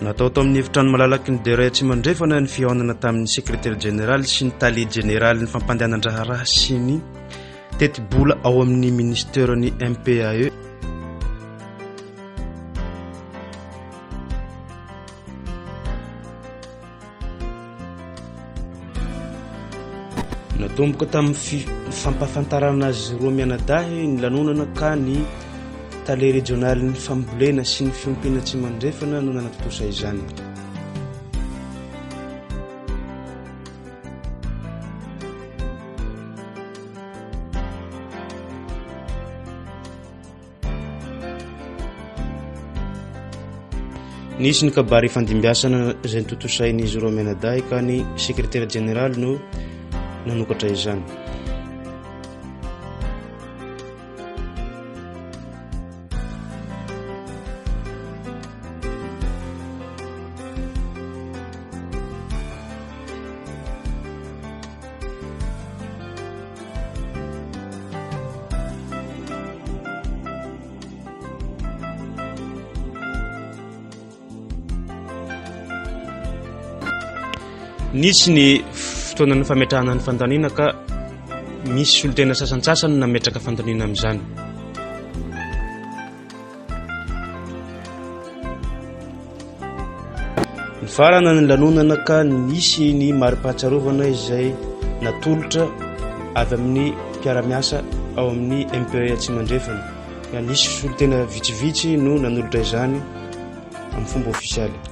Natao tao amin'ny efitrano malalaky ny DRE Atsimo Andrefana ny fihaonana tamin'ny sekretera jeneraly sy ny tale jeneralin'ny fampandehanan-draharaha sy ny tetibola ao amin'ny minisiteran'ny MPAE. Natomboka tamin'ny fampahafantarana azy roa mianadahy ny lanonana ka ny tale rejionalin'ny fambolena sy ny fiompiana Atsimo Andrefana no nanatontosa izany. Nisy ny kabary ifandimbiasana izay notontosain'izy roa mianadahy ka ny sekretera jeneraly no nanokatra izany. Nisy ny fotoanan'ny fametrahana ny fanontaniana ka misy solontena sasantsasany nametraka fanontaniana amin'izany. Nifarana ny lanonana ka nisy ny mari-pahatsiarovana izay natolotra avy amin'ny mpiara-miasa ao amin'ny MPE Atsimo Andrefana. Ka nisy solontena vitsivitsy no nanolotra izany amin'ny fomba ofisialy.